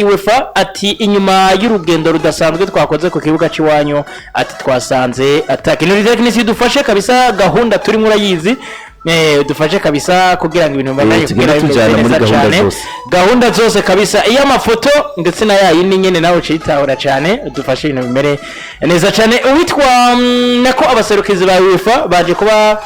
UEFA ati inyuma y'urugendo rudasanzwe twakoze ku kibuga cy'iwanyu, ati twasanze atakintu. Tekinisi dufashe kabisa, gahunda turimo urayizi, dufashe kabisa kugira ngo ibintu bibandanye Tugende kugera bimeze tujyana muri neza gahunda cyane. zose. Gahunda zose kabisa, iyo amafoto ndetse na yayindi nyene nawe ucitahura cyane, dufashe ibintu bimere neza cyane. Uwitwa nako abaserukizi ba UEFA baje kuba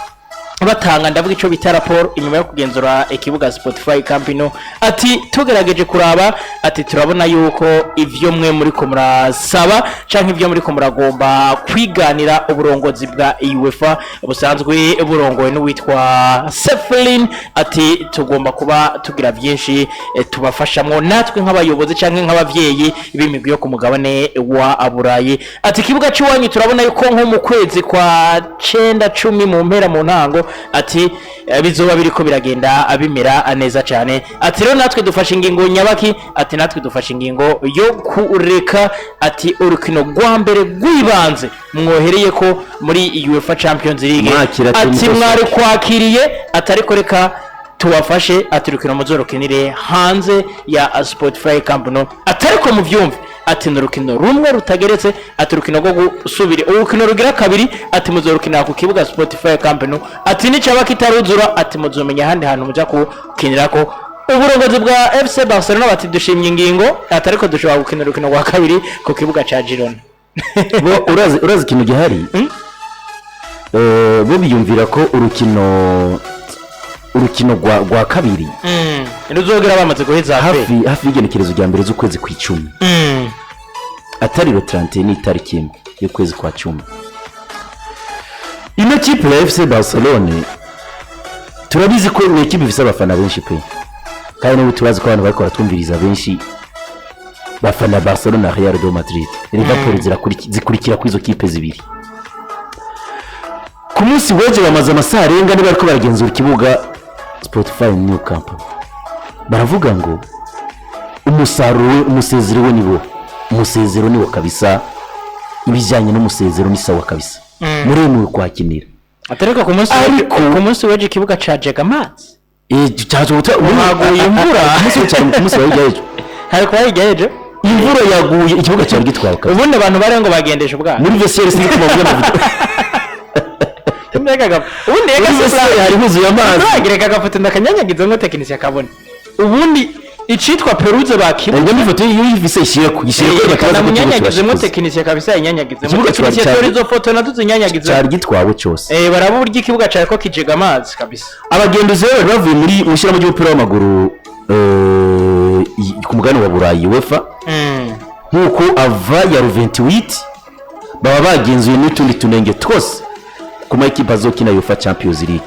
batanga, ndavuga icyo bita raporo, inyuma yo kugenzura ikibuga Spotify Camp Nou. Ati tugerageje kuraba, ati turabona yuko ivyo mwe muriko murasaba canke ivyo muriko muragomba kwiganira uburongozi bwa UEFA busanzwe burongowe n'uwitwa Ceferin, ati tugomba kuba tugira byinshi tubafashamwo natwe nk'abayobozi canke nk'abavyeyi b'imigwi yo ku mugabane wa Burayi. Ati ikibuga cy'iwanyu turabona yuko nko mu kwezi kwa cenda, 10, mu mpera, mu ntango, ati bizoba biriko biragenda bimera neza cyane. Ati rero natwe dufashe ingingo nyabaki? Ati natwe dufashe ingingo yo kureka, ati urukino rwa mbere rw'ibanze mwohereye ko muri UEFA Champions League Mwakira ati Timothy. mwari kwakiriye, ati ariko reka tubafashe, ati urukino muzorukinire hanze ya Spotify Camp Nou. Ati ariko muvyumve, ati ni urukino rumwe rutageretse, ati urukino rwo gusubira, urukino rugira kabiri, ati muzorukinira ku kibuga Spotify Camp Nou. Ati nicaba kitaruzura, ati muzomenya ahandi hantu muja gukinirako. Uburongozi bwa FC Barcelona bati dushimye ingingo, ati ariko dushobora gukina urukino rwa kabiri ku kibuga ca Girona. Bo urazi ikintu gihari? Bo biyumvira ko urukino rwa kabiri ruzogera bamaze guheza hafi y'igenekerezo rya mbere z'ukwezi kw'icumi, atari le 31, ni itariki 1 y'ukwezi kwa 10. Ino kipe ya FC Barcelone turabizi ko ni ikipe ifise abafana benshi pe, kandi n'ubu turazi ko abantu bariko baratwumviriza benshi bafana Barcelona, Real de Madrid, Liverpool, zikurikira kuri izo kipe zibiri. Ku munsi w'ejo bamaze amasaha arenga niba bariko baragenzura ikibuga Spotify New Camp, baravuga ngo umusaruro we, umusezero we niwo umusezero niwo kabisa, ibijyanye n'umusezero ni sawa kabisa, muremewe kuhakinira. Atariko ku munsi ku munsi w'ejo ikibuga ca jega amazi. Cyaje Haguye imvura. Ku munsi cyane, ku munsi wa hirya y'ejo. Hari kuba hirya y'ejo. Imvura yaguye, ikibuga cyari gitwawe kabisa. Ubundi abantu bari ngo bagendesha ubwato. Muri vestiaire, sinzi ko bavuga amavideo. Mbega ubundi reka Muri vestiaire hari huzuye amazi. Uragira agafoto ndakanyanyagiza ngo tekinisiye akabona. Ubundi icitwa peruze bakibuze. Ngo ifoto iyo uyifise ishyire ko bakabaza ko ikibuga Namunyanyagizemo. kirashikuze. Tekinisiye kabisa yinyanyagizemo. Ikibuga Tekinisiye, cyari tora izo foto nazo zinyanyagize. Cyari gitwawe cyose. Baraba uburyo ikibuga cari ko kijega amazi kabisa. Abagenduzi rero bari bavuye muri mu ishyirahamwe ry'umupira w'amaguru ku mugabane wa Burayi, UEFA, nk'uko ava ya le 28 baba bagenzuye n'utundi tunenge twose ku ma ekipa azokina UEFA Champions League.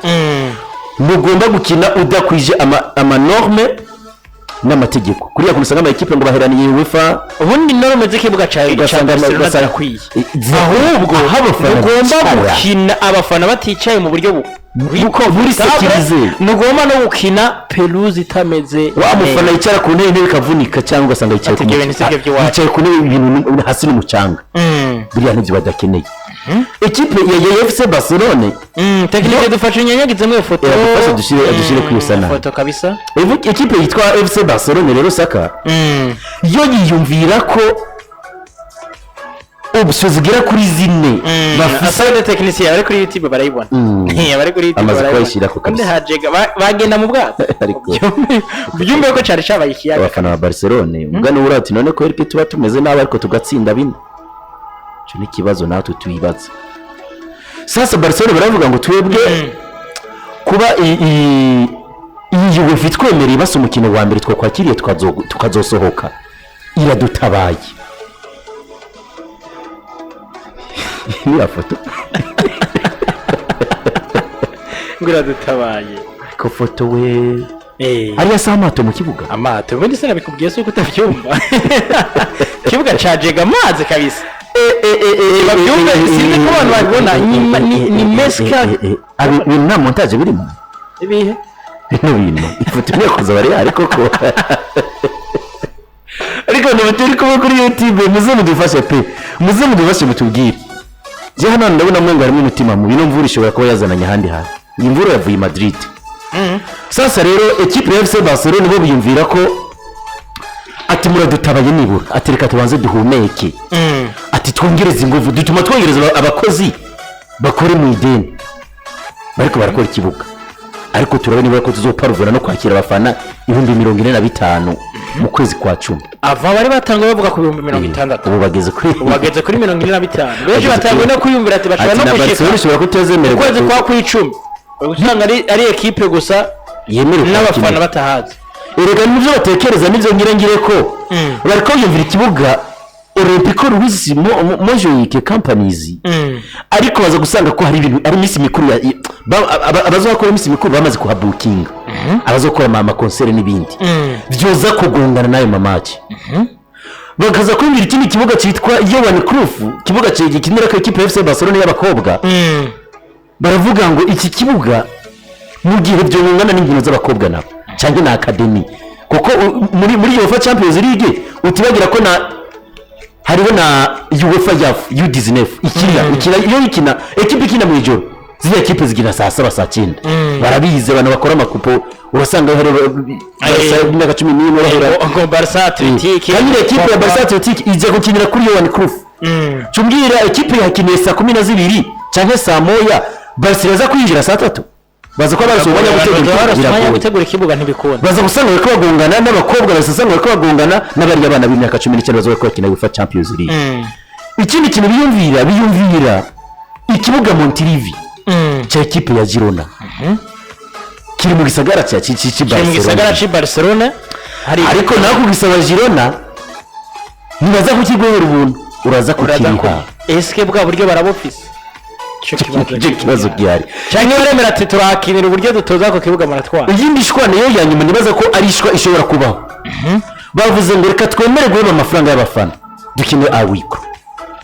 Ntugomba gukina udakwije ama normes n'amategeko. Kuriya kuntu usanga ama ekipe ngo baheraniye UEFA, Ubundi normes z'ikibuga ca Barcelona zirakwiye. Ahubwo aho abafana Ntugomba bicara, gukina abafana baticaye mu buryo buko buri sécurisé. Ntugomba no gukina pelouse itameze Wa mufana neza. yicara ku ntebe, intebe ikavunika, cyangwa ugasanga yicaye Ati ibyo bintu si byo by'iwacu. yicaye ku ntebe, ibintu hasi n'umucanga. Biriya ntibyo badakeneye. Ekipe ya FC Barcelone Tekinike, dufashe unyanyagizemo iyo foto. Dufashe dushyire kuri iyo sanamu. Foto kabisa. Ekipe yitwa FC Barcelone rero, saka yo yiyumvira ko option zigera kuri zine bafise. Asante tekinisiye, abari kuri YouTube barayibona. Abari kuri YouTube Amaze barayibona. kubayishyirako kabisa. Ubundi hajega bagenda mu bwato. Byumve ko cari cabaye ikiyaga. Abafana ba Barcelone ubwo uri ati none ko erike tuba tumeze nabi ariko tugatsinda bine, icyo ni ikibazo natwe tuyibaza. Sasa Barcelone baravuga ngo twebwe kuba iyi UEFA itwemereye basa umukino wa mbere twakwakiriye tukazosohoka, iradutabaye. Niya foto. Ngo iradutabaye. Ariko foto we, ariya si amato mu kibuga? Amato ubundi sinabikubwiye, si uko utabyumva, ikibuga cajega amazi kabisa. Babyumve, sinzi ko abantu babibona. Ni Mesca. Ibintu nta montage birimo. Ibihe? Bino bintu, ifoto imwe kuza bari ariko ko ariko niba turi kumwe kuri YouTube, muze mudufashe pe, muze mudufashe mutubwire. Je hano ndabona mwe ngo harimo umutima mubi. Ino mvura ishobora kuba yazananye ahandi hantu, iyi mvura yavuye i Madrid. Sasa rero ekipe ya FC Barcelone bo biyumvira ko Ati muradutabaye nibura, ati reka tubanze duhumeke, ati twongereze ingufu, dutuma twongereza abakozi bakore mu ideni bariko barakora ikibuga, ariko turabona niba ko tuzoparuvura no kwakira abafana 45,000 mu kwezi kwa 10. Ava bari batanguye bavuga ku 60,000. Ubu bageze kuri Ubu bageze kuri 45. Benshi Bageze batanguye no kwiyumvira ati bashobora Ati no na gushika Barcelona ishobora kutezemererwa ukwezi kwa kw'icumi, usanga ari ekipe gusa yemerewe n'abafana kwakira. batahazi. Erega nibyo batekereza, nibyo ngire ko bariko biyumvira ikibuga Olympico Luis Montjuic Companies, ariko baza gusanga ko hari ibintu ari iminsi mikuru abazakora iminsi mikuru bamaze kuhabukinga, abazakora ama concert n'ibindi byoza kugongana n'ayo ma match, bakaza kwiyumvira ikindi kibuga cyitwa Johan Cruyff, ikibuga gikinira ko ikipe ya FC Barcelona y'abakobwa. Baravuga ngo iki kibuga mu gihe byongana n'inkino z'abakobwa nabo cyangwa na academy, kuko muri UEFA Champions League utibagira ko na hariho na UEFA ya U19 ikina iyo ikina ekipe ikina mu ijoro, ziriya kipe zikina saa 7, saa 9. Barabizi abantu bakora amakupo, urasanga hari Barca imyaka 11 bahera Ngo Barca Athletic. Kandi iriya ekipe ya Barca Athletic ijya gukinira kuri Johan Cruyff. Cumbwira ekipe yakiniye saa 12 cyangwa saa 1, Barca iraza kwinjira saa 3, baza kuba barasa umwanya wo gutegura ikibuga, umwanya wo biragoye. Gutegura ikibuga ntibikunda. Baza gusanga bariko bagongana n'abakobwa, baza bariko bagongana n'abariya bana b'imyaka 19 baza bariko bakina UEFA Champions League. Ikindi kintu biyumvira ikibuga Montilivi cya ekipe ya Girona kiri mu gisagara cya Kiri mu gisagara Barcelona. cy'i Barcelona hari. Ariko nawe kugisaba Girona ntibaza kukiguhera ubuntu, uraza Uraza kukiriha. Eske bwa buryo barabufise? Ico kibazo. Icyo kibazo gihari. Cyangwa baremera ati turahakinira uburyo dutoza ku kibuga muratwara. Iyindi shwa nayo ya nyuma nibaza ko ari ishwa ishobora kubaho, bavuze ngo reka twemere guheba amafaranga y'abafana, dukine à huis clos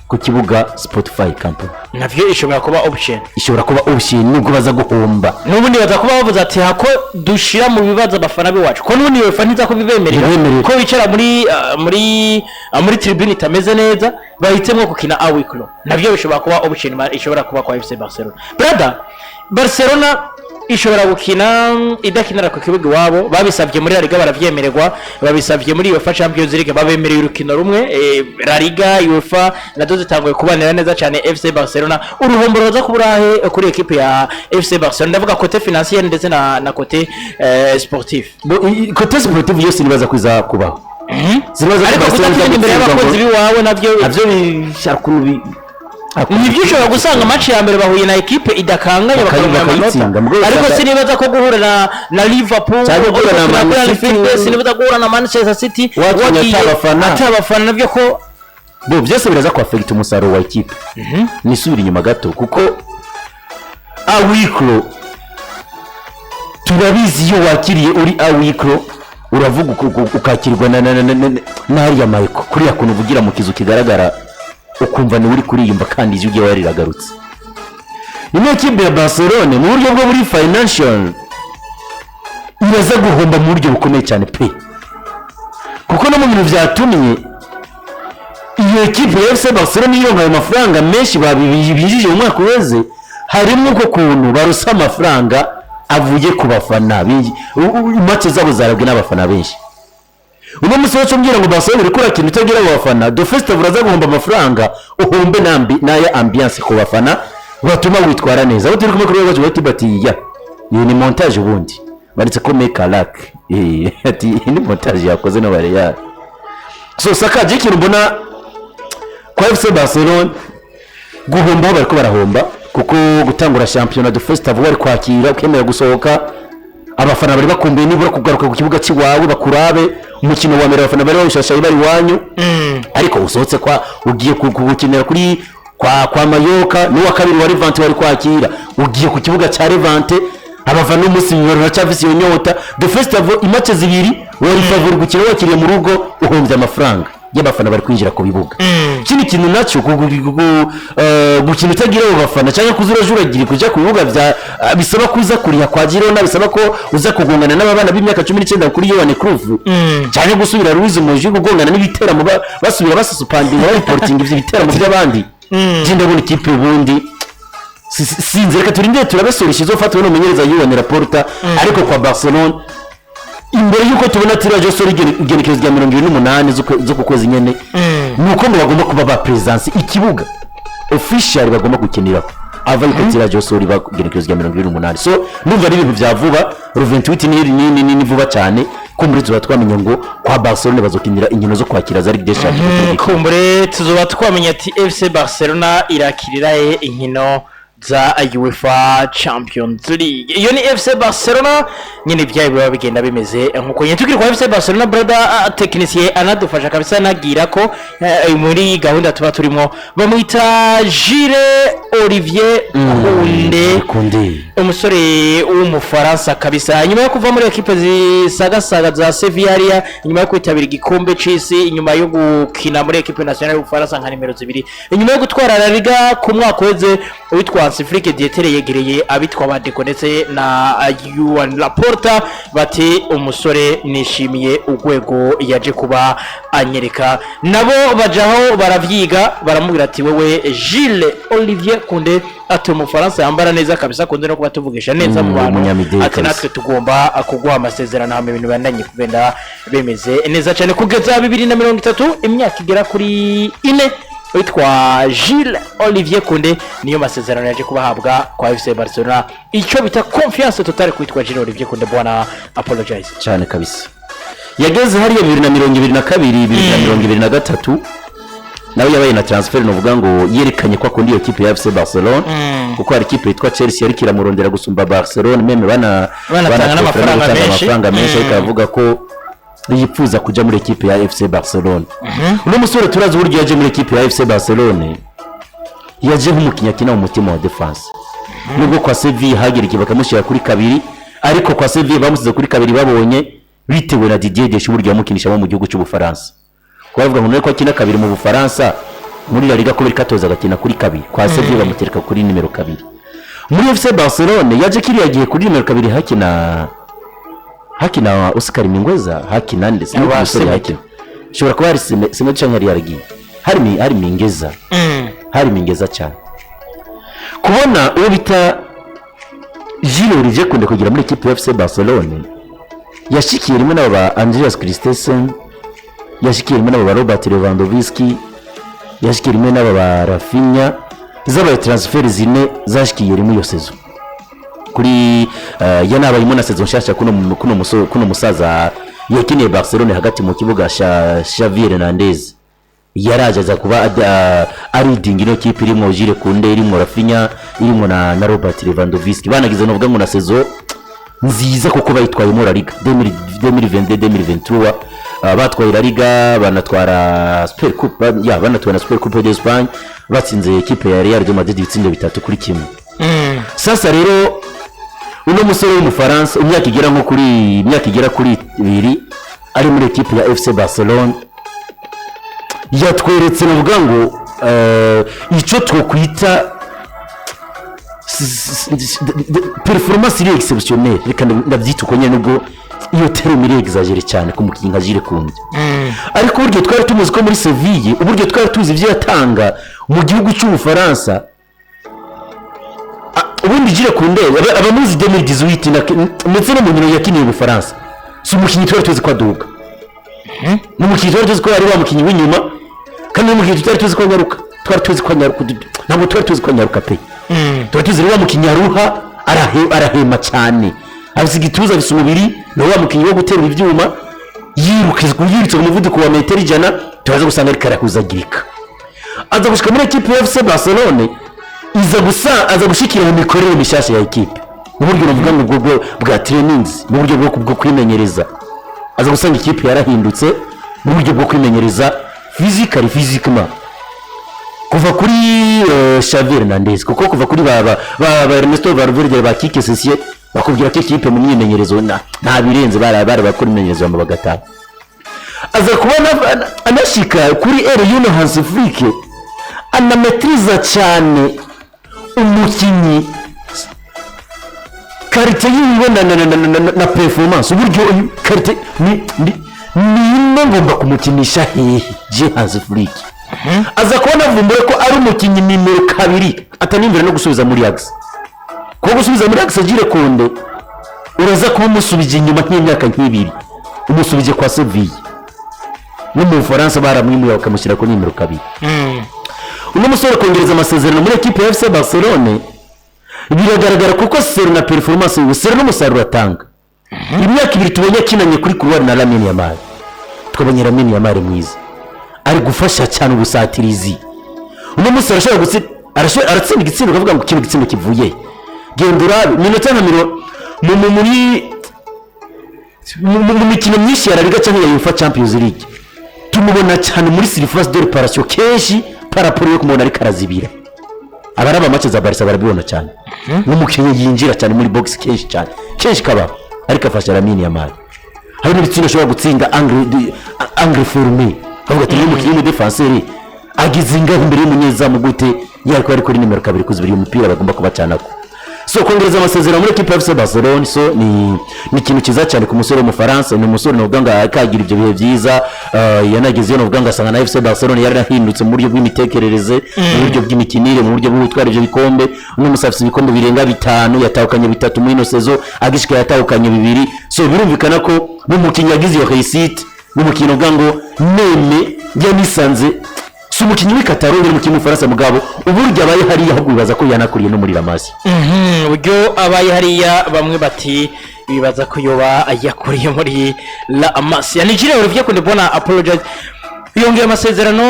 ku kibuga Spotify Company. Navyo ishobora kuba option. Ishobora kuba option nubwo baza guhomba. N'ubundi baza kuba bavuze ati hako dushira mu bibazo abafana b'iwacu, ko n'ubundi UEFA ntiza kubibemerera Ntibemerera. ko bicara muri tribune itameze neza, bahitemwo gukina à huis clos. Navyo bishobora kuba option ishobora kuba kwa FC Barcelona. Brother, Barcelona ishobora gukina idakinira ku kibuga iwabo. Babisabye muri La Liga baravyemererwa, babisabye muri UEFA Champions League babemereye urukino rumwe. La Liga, UEFA nazo zitanguye kubanira neza cyane FC Barcelona. Uruhombo ruza kuburahe kuri ekipe ya FC Barcelona? Ndavuga côté financier ndetse na côté sportif. Côté sportif yose nibaza ko iza kubaho. Sinibaza ko Ariko Barcelona kudakina imbere iza gutsindwa y'abakunzi b'iwawe navyo navyo bishaka ukuntu Nibyo, ushobora gusanga match ya mbere bahuye na ekipe idakanganye bakaronka amanota. Bakayitsinda, mugabo Ariko sinibaza ko guhura na Liverpool Cyangwa guhura na Man kuri City. Anfield, sinibaza guhura na Manchester City Wakinye wagiye atabafana. atabafana navyo ko Bo byose biraza kwafekita umusaruro wa ekipe. Nisubira inyuma gato, kuko à huis clos turabizi, iyo wakiriye uri à huis clos uravuga ukakirwa na n'ariya mayiko kuriya kuntu uvugira mu kizu kigaragara, ukumva niwe uri kuriyumva kandi ijwi ryawe riragarutse. Ino ekipe ya Barcelone mu buryo bwo muri financial iraza guhomba mu buryo bukomeye cyane pe, kuko no mu bintu byatumye iyo ekipe ya FC Barcelona ironka ayo mafaranga menshi binjije mu mwaka uheze, harimo uko kuntu barusa amafaranga avuye ku bafana. Match zabo zarabwe n'abafana benshi. Uno munsi wacu umbwira ngo Barcelona uriko urakina utagira abo bafana, do festival uraza guhomba amafaranga, uhombe n'aya ambiance ku bafana batuma witwara neza. Abo turi kumwe kuri rwego bati bati ya iyi ni montage, ubundi banditse ko make a lack. Ati iyi ni montage yakoze n'aba Real. So sakaje ikintu mbona kwa FC Barcelona, guhomba aho bariko barahomba, kuko gutangura shampiyona de festival wari kwakira ukemera gusohoka, abafana bari bakumbuye nibura kugaruka ku kibuga cy'iwawe bakurabe umukino wa mbere, abafana bari bawushashaye bari iwanyu, ariko usohotse kwa ugiye gukinira kuri kwa Mallorca, n'uwa kabiri wa Levante wari kwakira, ugiye ku kibuga cya Levante, abafana umunsi baracyafise iyo nyota. The festival i match zibiri wari favori gukina wakiriye mu rugo, uhombye amafaranga y'abafana bari kwinjira ku bibuga. Ikindi kintu nacyo, gukina utagira abo bafana cyangwa kuza urajuragira kujya ku bibuga bya bisaba kuza kuriha kwa Girona, bisaba ko uza kugongana n'abana b'imyaka 19 kuri Johan Cruyff, cyangwa gusubira Luis Moji kugongana n'ibiteramo basubira basusupandinga bareportinga ivyo biteramo by'abandi. Je ndabona ikipe ubundi sinzi, reka turindire turabasoresha izofatwa n'umumenyereza Joan Laporta, ariko kwa Barcelona Imbere y'uko tubona tirage au sort igenekerezo rya 28 z'uku kwezi nyene, ni uko ngo bagomba kuba ba présence ikibuga official bagomba gukiniraho ava yuko tirage au sort iba igenekerezo rya 28. So ndumva ari ibintu vya vuba. Le 28 ni vuba cyane ko muri tuba twamenye ngo kwa Barcelone bazokinira inkino zo kwakira za Ligue des Champions. Kumbure tuzoba twamenya ati FC Barcelona irakirira he inkino za UEFA Champions League. Iyo ni FC Barcelona nyine, ibyayo biba bigenda bimeze nkuko nyine tukiri kwa FC Barcelona. Brother technicien anadufasha kabisa, anagira ko muri gahunda tuba turimo bamwita Jules Olivier Koundé. Koundé. Umusore w'Umufaransa kabisa, nyuma yo kuva muri ekipe zisagasaga za Sevilla hariya, nyuma yo kwitabira igikombe c'isi, inyuma yo gukina muri ekipe nationale y'Ubufaransa nka nimero 2, inyuma yo gutwara La Liga ku mwaka uheze, uwitwa Hansi Flick Dieter yegereye abitwa ba Deco ndetse na Joan Laporta bati: "Umusore nishimiye urwego yaje kuba anyereka." Nabo bajaho baravyiga, baramubwira ati: "Wewe Jules Olivier Koundé," ati, "Umufaransa yambara neza kabisa, akunze no kuba tuvugisha neza mu bantu," Umunyamideli ati, kabisa. "Natwe tugomba kuguha amasezerano." Hama ibintu bandanye kugenda bemeze neza cyane kugeza 2030, imyaka igera kuri 4. Witwa Jules Olivier Koundé niyo masezerano yaje kubahabwa kwa FC Barcelona, icyo bita confiance totale kwitwa Jules Olivier Koundé, bwana Apologize. Cyane kabisa. Yageze hariya 2022, 2023, nawe yabaye na transfer, nuvuga ngo yerekanye ko akunda iyo kipe ya FC Barcelone, kuko hari ikipe yitwa Chelsea yariko iramurondera gusumba Barcelone, même bana Banatanga n'amafaranga gutanga menshi. Amafaranga menshi, ariko aravuga ko yifuza kuja muri ekipe ya FC Barcelone. Uno musore turazi uburyo yaje muri ekipe ya FC Barcelone. Yaje nk'umukinnyi akina mu mutima wa défense, nubwo kwa Sevilla hagera igihe bakamushyira kuri kabiri, ariko kwa Sevilla bamusize kuri kabiri babonye bitewe na Didier Deschamps, uburyo yamukinishamo mu gihugu cy'Ubufaransa. Kuba bavuga ngo none ko akina kabiri mu Bufaransa muri La Liga, kubera katoza agakina kuri kabiri, kwa Sevilla bamutereka kuri nimero 2. Muri FC Barcelone yaje kiriya gihe kuri nimero 2 hakina Oscar Mingueza, hakina ndetse Aba n'umusore Semedo. hakina, ushobora kuba hari Semedo cyangwa yari yaragiye, hari Mingeza, hari Mingeza cyane. Kubona uwo bita Jules Olivier Koundé kugera muri ekipe ya FC Barcelone, yashikiye rimwe n'aba ba Andreas Christensen, yashikiye rimwe n'aba ba Robert Lewandowski, yashikiye rimwe n'aba ba Raphinha. Zabaye transfer zine zashikiye rimwe iyo saison kuri yanabayemo na saison nshasha kuno musaza yakiniye Barcelone hagati mu kibuga, Xavi Hernandez, yaraje aza kuba aridinga ino kipe irimo Jules Koundé, irimo Raphinha, irimo na Robert Lewandowski. Banagize novuga ngo na saison nziza kuko bayitwayemo La Liga 2022 2023. Batwaye La Liga, banatwara Super Coupe, ya banatwara na Super Coupe d'Espagne, batsinze ekipe ya Real de Madrid ibitsindo 3-1. Sasa rero uno musore w'Umufaransa, imyaka igera kuri 2 ari muri ekipe ya FC Barcelone, yatweretse navuga ngo icyo twokwita performance iri exceptionnelle. Reka ndabyita uko nyine, nubwo iyo terme iri exagéré cyane ku mukinnyi nka Jules Koundé, ariko uburyo twari tumuzi ko muri Seville, uburyo twari tuzi ibyo yatanga mu gihugu cy'Ubufaransa. Ubundi Jules Koundé abamuzi 2018 ndetse no mu nkino yakiniye Ubufaransa, si umukinnyi twari tuzi ko aduga, ni umukinnyi twari tuzi ko ari wa mukinnyi w'inyuma, kandi ni umukinnyi tutari tuzi ko anyaruka. Twari tuzi ko anyaruka, ntabwo twari tuzi ko anyaruka pe. Tuba tuzi rero wa mukinnyi aruha, arahema cyane, afise igituza, afise umubiri, ni wa mukinnyi wo guterura ibyuma, yirutse ku muvuduko wa metero 100, turaza gusanga ariko arahuzagirika. Aza gushika muri ekipe ya FC Barcelone, iza gusa aza gushikira mu mikorere mishyashya ya ekipe, mu buryo navuga ngo bwa trainings, mu buryo bwo kwimenyereza. Aza gusanga ikipe yarahindutse mu buryo bwo kwimenyereza physically, physiquement, kuva kuri Xavi Hernandez, kuko kuva kuri ba Ernesto Valverde, ba Quique Setien, bakubwira ko ikipe mu myimenyerezo nta birenze, bari bakora imyimenyerezo bama bagataha. Aza kubona anashika kuri ère y'uno Hansi Flick, anametriza cyane umukinnyi, qualité yiwe na performance, uburyo qualité ni imwe ngomba kumukinisha hehe je Hansi Flick. Aza kubona avumbura ko ari umukinnyi nimero 2, ataniyumvira no gusubiza muri axe, kuko gusubiza muri axe Jules Koundé uraza kuba umusubije inyuma nk'imyaka nk'ibiri. Umusubije kwa Sevilla, no mu Bufaransa baramwimuye bakamushyira kuri nimero 2. Uno musore kongereza amasezerano muri ekipe ya FC Barcelone biragaragara, kuko selon na performance yiwe, selon n'umusaruro atanga, imyaka 2 tubonye akinanye kuri couloir na Lamine Yamal, twabonye Lamine Yamal mwiza ari gufasha cyane ubusatirizi. Uno munsi arashobora gutsinda, aratsinda igitsindo ukavuga ngo kino gitsindo kivuye he? Genda urabe minota nka muri mu mikino myinshi ya La Liga cyangwa ya UEFA Champions League, tumubona cyane muri surface de réparation kenshi par rapport yo kumubona ariko arazibira. Abaraba match za Barca barabibona cyane, nk'umukinnyi yinjira cyane muri box kenshi cyane, kenshi kaba ariko afasha Lamine Yamal. Hari n'ibitsindo ashobora gutsinda angle fermé, avuga ati: "N'umukinnyi w'umudefenseri agize ingaho imbere y'umunyezamu gute?" Yariko ari kuri nimero 2 kuzibira umupira bagomba kubacanako. So kongereza amasezerano muri ekipe ya FC Barcelone, so ni ikintu cyiza cyane ku musore w'Umufaransa. Ni umusore navuga ngo akagira ibyo bihe byiza, yanagezeyo navuga ngo asanga na FC Barcelone yarahindutse mu buryo bw'imitekerereze, mu buryo bw'imikinire, mu buryo bwo gutwara ibyo bikombe. Uno musore afite ibikombe birenga bitanu, yatahukanye bitatu muri ino saison, agishika yatahukanye bibiri. So birumvikana ko n'umukinnyi yagize iyo réussite, n'umukinnyi uvuga ngo même yanisanze si umukinnyi w'i Catalogne, ni umukinnyi w'Umufaransa, mugabo uburyo abaye hariya, ahubwo bibaza ko yanakuriye no muri La Masia. Uburyo abaye hariya, bamwe bati bibaza ko yoba yakuriye muri La Masia. Ni Jules Olivier Koundé bona apologize, yongeye amasezerano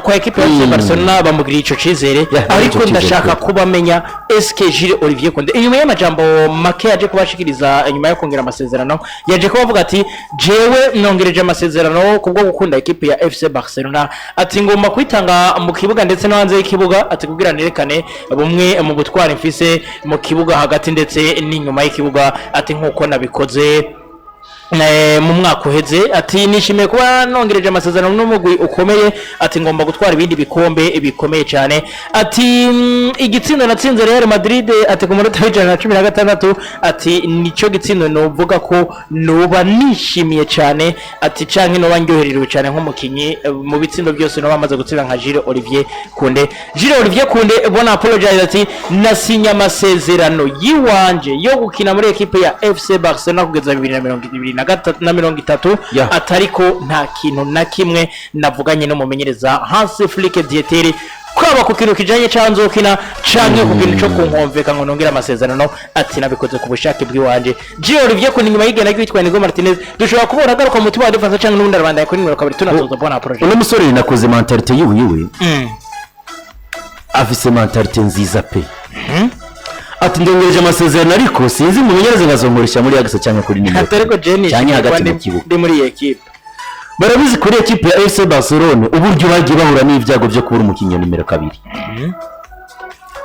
kwa ekipe ya FC Barcelona, bamugiriye ico cizere. Yeah, ariko ico cizere ndashaka pe. kubamenya eske Jules Olivier Koundé, inyuma y'amajambo make yaje kubashikiriza inyuma yo kongera amasezerano, yaje kuba avuga ati: "Jewe nongereje amasezerano kubwo gukunda ekipe ya FC Barcelona," ati: "Ngomba kwitanga mu kibuga ndetse no hanze y'ikibuga," ati: "kugira nerekane bumwe mu butwari mfise mu kibuga hagati ndetse n'inyuma y'ikibuga," ati: "nkuko nabikoze mu mwaka uheze," ati: "Nishimiye kuba nongereje amasezerano n'umugwi ukomeye," ati: "Ngomba gutwara ibindi bikombe bikomeye cyane," ati: "Igitsindo natsinze Real Madrid," ati: "ku munota w'116," ati: "nicyo gitsindo novuga ko noba nishimiye cyane," ati: "canke noba ndyohererewe cyane nk'umukinyi mu bitsindo byose noba amaze gutsinda nka Jules Olivier Koundé." Jules Olivier Koundé bona apologize, ati: "Nasinye amasezerano yiwanje yo gukina muri ekipe ya FC Barcelona kugeza 2023 na 30," atariko nta kintu na kimwe navuganye n'umumenyereza Hans Flick Dieter, kwaba ku kintu kijanye canzokina canke ku kintu co kunkomveka ngo nongere amasezerano, ati: "Nabikoze ku bushake bw'iwanje." Jules Olivier Koundé, nyuma y'igenda ry'uwitwa Inigo Martinez, dushobora kubona agaruka mu mutima wa defense canke n'ubundi arabandanya kuri nimero 2? Tunasoza bona apologize. Uno musore nakoze mentalité yiwe, afise mentalité nziza pe. Ati: "Ndongereje amasezerano, ariko sinzi mumenyereze nkazonkoresha muri axe cyangwa kuri nimero Atari Jenny cyangwa hagati mu kibuga." Ndi muri iyi ekipe. Barabizi kuri ekipe ya FC Barcelone uburyo bagiye bahura n'ibyago byo kubura umukinnyi wa nimero 2.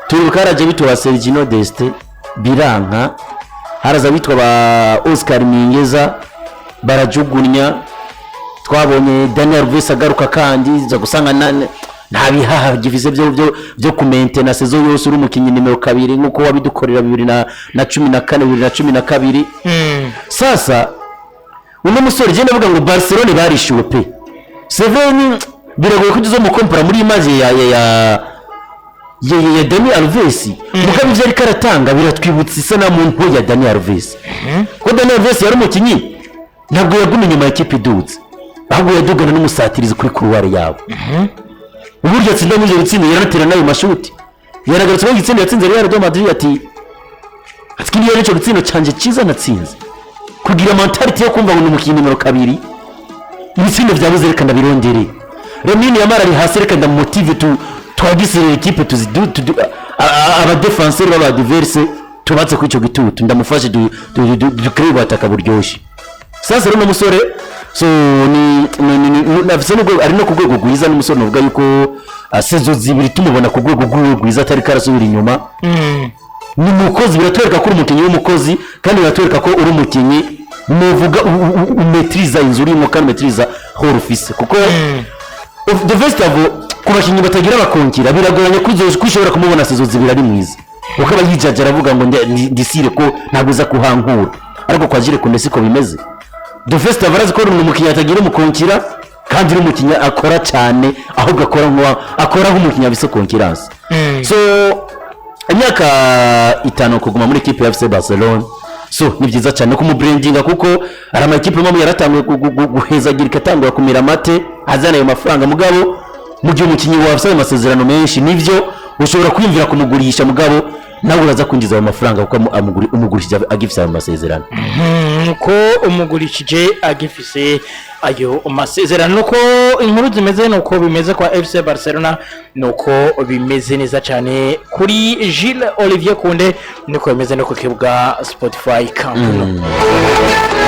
Turibuka haraje bitwa ba Sergino Dest, biranka, haraza bitwa ba Oscar Mingueza, barajugunya. Twabonye Daniel Alves agaruka, kandi za gusanga nta bihaha givize byo kumentena saison yose uri umukinnyi nimero 2 nk'uko wabidukorera 2014, 2012. Sasa uno musore genda avuga ngo Barcelone barishyuwe pe. Seven biragoye ko uza mukompara muri image ya Dani Alves, mugabo ibyo ariko aratanga biratwibutsa isanamu nto ya Dani Alves, ko Dani Alves yari umukinnyi ntabwo yaguma inyuma ya kipe idutse, ahubwo yadugana n'umusatirizi kuri couloir yabo. Uburyo atsinda muri ibyo bitsindo, yaranatera n'ayo mashuti. Yaragarutse ko igitsinda yatsinze Real de Madrid, ati kiriya nicyo gitsindo cyanjye cyiza natsinze. Kugira mentalité yo kumva ngo ni umukinnyi nimero 2, ibitsindo byabuze reka ndabirondere, Lamine Yamal ari hasi reka ndamumotive, tu twagisirira ekipe tuzi abadefenseri b'abadverse tubatse kuri icyo gitutu, ndamufashe dukreye ubutaka buryoshye. Sasa rero uno musore, so ni afise n'ubwo ari no ku rwego rwiza, n'umusore navuga yuko saison 2 tumubona ku rwego rwiwe rwiza, atari karasubira inyuma. Ni umukozi, biratwereka ko uri umukinnyi w'umukozi, kandi biratwereka ko uri umukinnyi muvuga umetiriza inzu urimo kandi umetiriza horo ufise, kuko the first of all, ku bakinnyi batagira abakonkira biragoranye ko ushobora kumubona saison 2 ari mwiza, kuko aba yijaja aravuga ngo ndisire ko ntabwo uza kuhankura. Ariko kwa Jules Koundé siko bimeze. The first of all, azi ko ari umukinnyi atagira umukonkira, kandi n'umukinnyi akora cyane, ahubwo akora nk'umukinnyi afise concurrence. So imyaka 5 kuguma muri ekipe ya FC Barcelone So ni byiza cyane kumubrandinga, kuko hari amakipe amwe yaratanguye guhezagirika, atangura kumira amate azana ayo mafaranga. Mugabo mu gihe umukinnyi wawe afite ayo masezerano menshi, nibyo ushobora kwiyumvira kumugurisha, mugabo nawe uraza kwinjiza ayo mafaranga kuko umugurishije agifite ayo masezerano. Ko umugurishije agifise ayo masezerano. Nuko inkuru zimeze, nuko bimeze kwa FC Barcelona, nuko bimeze neza cyane kuri Jules Olivier Kounde, niko bimeze no ku kibuga Spotify Camp Nou.